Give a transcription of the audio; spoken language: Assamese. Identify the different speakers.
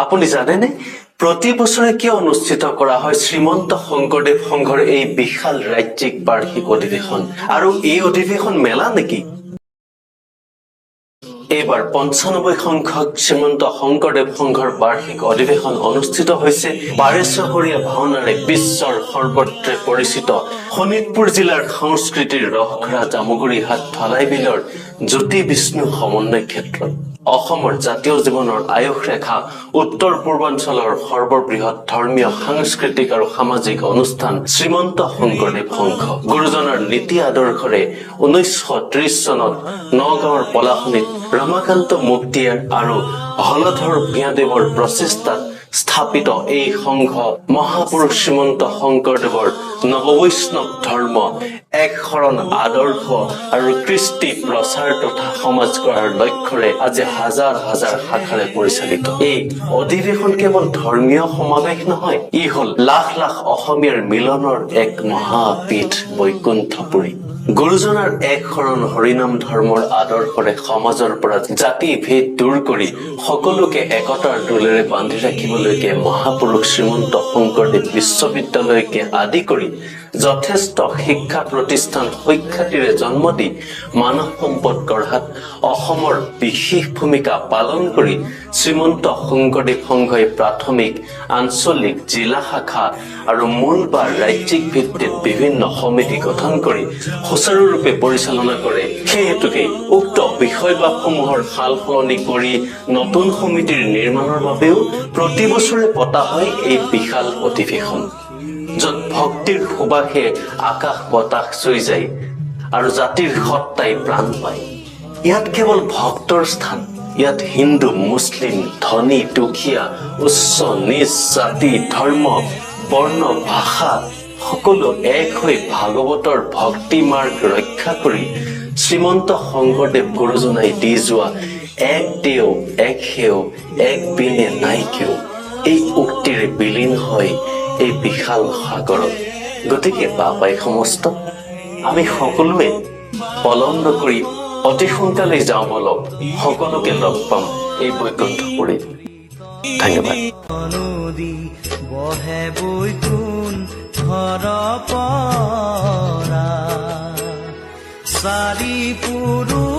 Speaker 1: আপুনি জানেনে প্ৰতি বছৰে কিয় অনুষ্ঠিত কৰা হয় শ্ৰীমন্ত শংকৰদেৱ সংঘৰ এই বিশাল ৰাজ্যিক বাৰ্ষিক অধিৱেশন? আৰু এই অধিৱেশন মেলা নেকি? এইবাৰ 95 সংখ্যক শ্ৰীমন্ত শংকৰদেৱ সংঘৰ বাৰ্ষিক অধিৱেশন অনুষ্ঠিত হৈছে বাৰেচহৰীয়া ভাওনাৰে বিশ্বৰ সৰ্বত্ৰে পৰিচিত শোণিতপুৰ জিলাৰ সংস্কৃতিৰ ৰসঘৰা জামুগুৰিহাট ধলাই বিলৰ জ্যোতি বিষ্ণু সমন্বয় ক্ষেত্ৰত। অসমৰ জাতীয় জীৱনৰ আয়ুস ৰেখা, উত্তৰ পূৰ্বাঞ্চলৰ সৰ্ববৃহৎ ধৰ্মীয়, সাংস্কৃতিক আৰু সামাজিক অনুষ্ঠান শ্ৰীমন্ত শংকৰদেৱ সংঘ গুৰুজনাৰ নীতি আদৰ্শৰে 1930 চনত নগাঁৱৰ পলাশনিত ৰমাকান্ত মুক্তিয়াৰ আৰু হলধৰ ভূঞাদেৱৰ প্ৰচেষ্টাত স্থাপিত এই সংঘ মহাপুৰুষ শ্ৰীমন্ত শংকৰদেৱৰ নৱবৈষ্ণৱ ধৰ্ম, এক শৰণ আদৰ্শ আৰু কৃষ্টি প্ৰচাৰ তথা সমাজ গঢ়াৰ লক্ষ্যৰে আজি হাজাৰ হাজাৰ শাখাৰে পৰিচালিত। এই অধিৱেশন কেৱল ধৰ্মীয় সমাৱেশ নহয়, ই হ'ল লাখ লাখ অসমীয়াৰ মিলনৰ এক মহাপীঠ বৈকুণ্ঠপুৰী। গুৰুজনাৰ এক শৰণ হৰিনাম ধৰ্মৰ আদৰ্শৰে সমাজৰ পৰা জাতি ভেদ দূৰ কৰি সকলোকে একতাৰ ডোলেৰে বান্ধি ৰাখিবলৈকে মহাপুৰুষ শ্ৰীমন্ত শংকৰদেৱ বিশ্ববিদ্যালয়কে আদি কৰি যথেষ্ট শিক্ষা প্ৰতিষ্ঠান সুখ্যাতিৰে জন্ম দি মানৱ সম্পদ গঢ়াত অসমৰ বিশেষ ভূমিকা পালন কৰি শ্ৰীমন্ত শংকৰদেৱ সংঘই প্ৰাথমিক, আঞ্চলিক, জিলা শাখা আৰু মূল বা ৰাজ্যিক ভিত্তিত বিভিন্ন সমিতি গঠন কৰি সুচাৰুৰূপে পৰিচালনা কৰে। সেই হেতুকে উক্ত বিষয়বাবসমূহৰ সাল সলনি কৰি নতুন সমিতিৰ নিৰ্মাণৰ বাবেও প্ৰতি বছৰে পতা হয় এই বিশাল অধিৱেশন, য'ত ভক্তিৰ সুবাসে আকাশ বতাহ চুই যায় আৰু জাতিৰ সত্তাই প্ৰাণ পায়। ইয়াত কেৱল ভক্তৰ স্থান। ইয়াত হিন্দু, মুছলিম, ধনী, দুখীয়া, উচ্চ, নীচ, জাতি, ধৰ্ম, বৰ্ণ, ভাষা সকলো এক হৈ ভাগৱতৰ ভক্তি মাৰ্গ ৰক্ষা কৰি শ্ৰীমন্ত শংকৰদেৱ গুৰুজনাই দি যোৱা "এক দেও এক সেও, এক বিনে নাই কেও" এই উক্তিৰে বিলীন হয় এই বিশাল সাগৰত। গতিকে বাপাই সমস্ত আমি সকলোৱে পলম নকৰি অতি সোনকালেই যাওঁ বলক, সকলোকে লগ পাম এই বৈকুণ্ঠপুৰীত। ধন্যবাদ।
Speaker 2: নদী বহে বৈকুণ্ঠৰ পৰা চাৰি পুৰুষ।